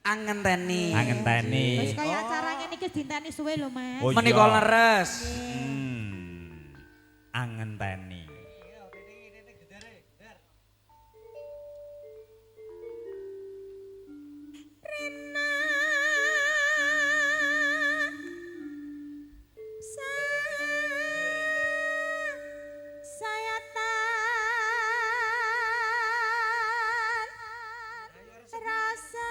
Angenteni. Angenteni. Wis kaya acara ngene iki dinteni suwe lho, Mas. Oh, iya. Menika leres. Angenteni. Rena sayatan rasa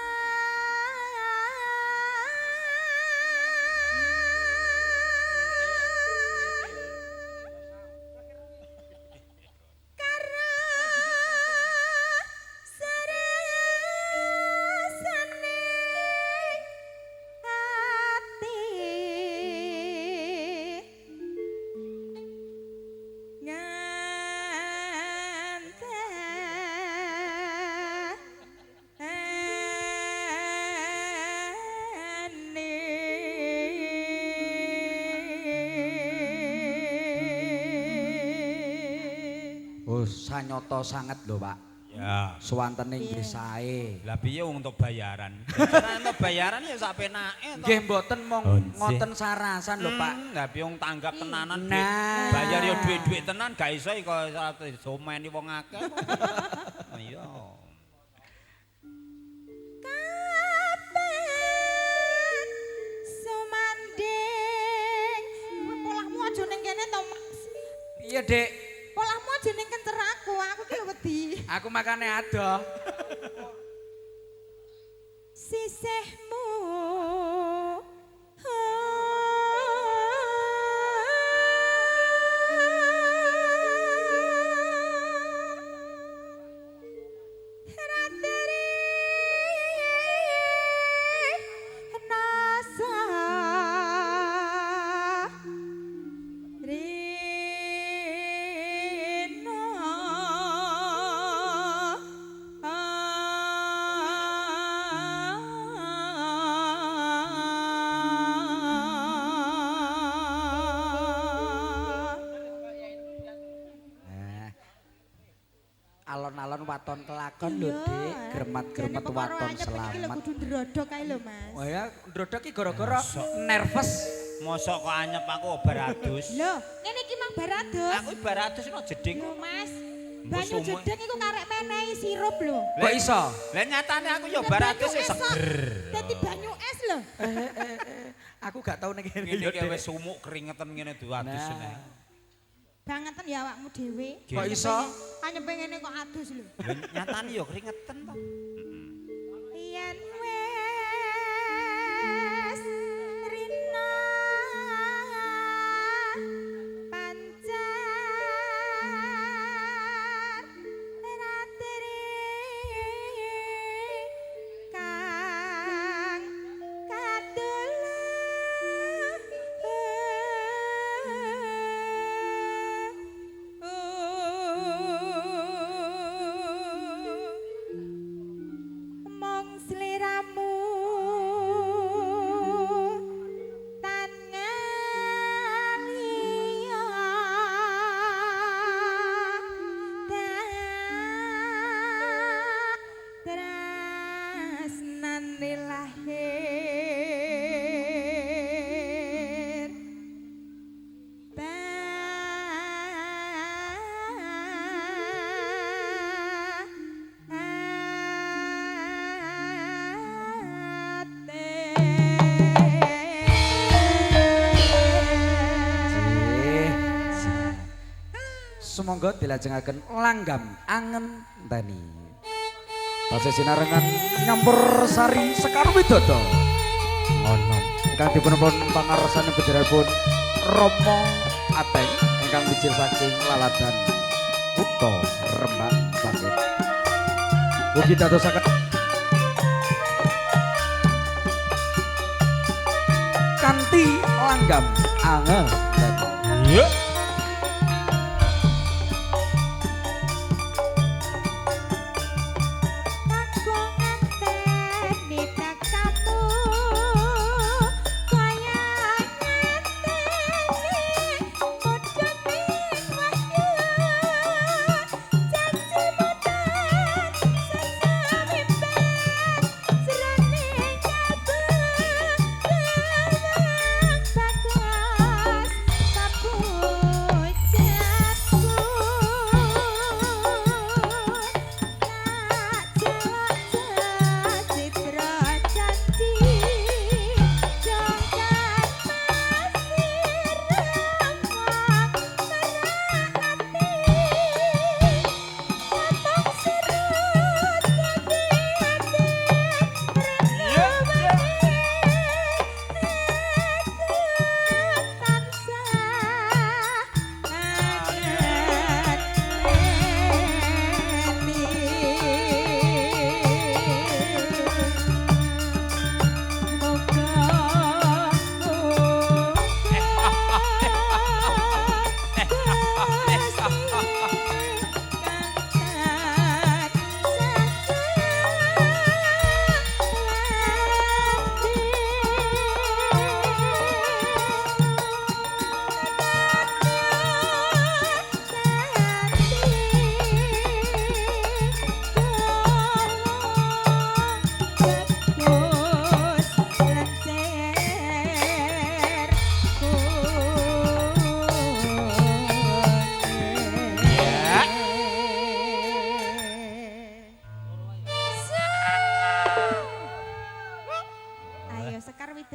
Oh, sanyata sanget lho, Pak. Ya. Suwantene nggih sae. Lah piye wong untuk bayaran? Nek untuk bayaran ya sak penake to. Nggih mboten mong ngoten sarasan lho, Pak. Lah piye wong tanggap tenanan duit. Nah. Bayar ya duit-duit tenan gak iso iki someni wong akeh. Iya. Kapan sumanding polahmu aja ning kene to, Mas. Piye, Dik? Polahmu aja ning kencer aku, aku ki wedi. Aku makane adoh. Sisihmu Ratri nasa Rina Alon-alon waton kelakon lho, Dik. Gremat-gremet waton selamat. Kudu ndrodok kae lho, Mas. Oh ya, ndrodok iki gara-gara nervous. Mosok kok anyep aku bar adus. Lho, ngene iki mang bar adus. Aku bar adus no jeding. Lho, Mas. Mbok Banyu sumuk. jeding iku karek menehi sirup lho. Kok iso? Lah nyatane aku ya bar adus ya seger. Dadi banyu es lho. Aku gak tau ning kene. Ngene iki wis sumuk keringetan ngene duadus Nah. nek. Bangeten ya awakmu dhewe. Kok iso? Anyepe ngene kok adus lho. Lah nyatane ya keringetan to. Yen wis rina pancar ratri kang kadul mong sliramu tan ngaliya tresnane lahir Nggih. Sumangga dilajengaken langgam angen teni. Tasih sinarengan nyampur sari Sekar Widodo. Ngono. Ingkang dipunpun pangarsane panjenenganipun Rama Ateng ingkang mijil saking Laladan Kutha Rembang Bangkit. Mugi dadosaken kanthi langgam angen teni. Iya. Aku ngenteni tekamu kaya ngenteni mudhune wahyu janji mudan sesamimpen jroning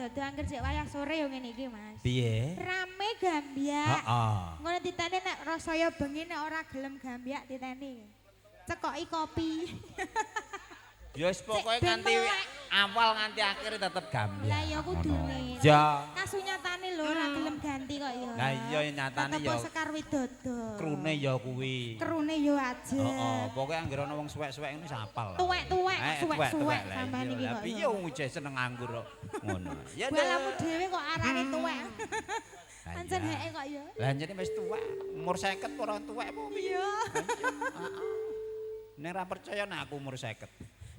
Widodo angger jek wayah sore yo ngene iki, Mas. Piye? Rame gambyak. Heeh. Ngono titene nek rasaya bengi nek ora gelem gambyak titene. Cekoki kopi. Ya wis pokoke nganti awal nganti akhir tetep gambyak. Lah ya kudune. Ya. Kasunyatane lho ora gelem ganti kok ya. Lah iya nyatane ya. Tetep Sekar Widodo. Krune ya kuwi. Krune ya aja. Heeh, pokoke anggere ana wong suwek-suwek ngene wis apal. Tuwek-tuwek, suwek-suwek sampean iki kok. Lah piye wong ijeh seneng nganggur kok ngono. Ya balamu dhewe kok arane tuwek. Ancen heke kok ya. Lah njene wis tuwek, umur 50 ora tuwek apa piye? Iya. Heeh. Nek ora percaya nek aku umur 50.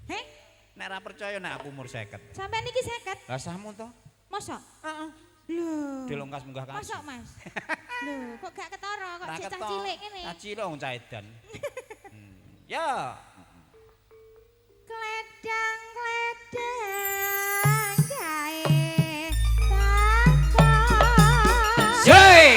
Heh? Nek ora percaya nek aku umur 50. Sampeyan iki 50? Lah sahmu to? Mosok? Heeh. Lho. Dilongkas munggah kaji. Mosok, Mas? Lho, kok gak ketara kok cah cilik ngene. Cah cilik wong cah edan. Ya. Kledang-kledang gawe takon. Yey!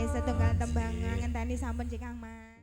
Setunggal tembang ngenteni sampun Cikang Mas.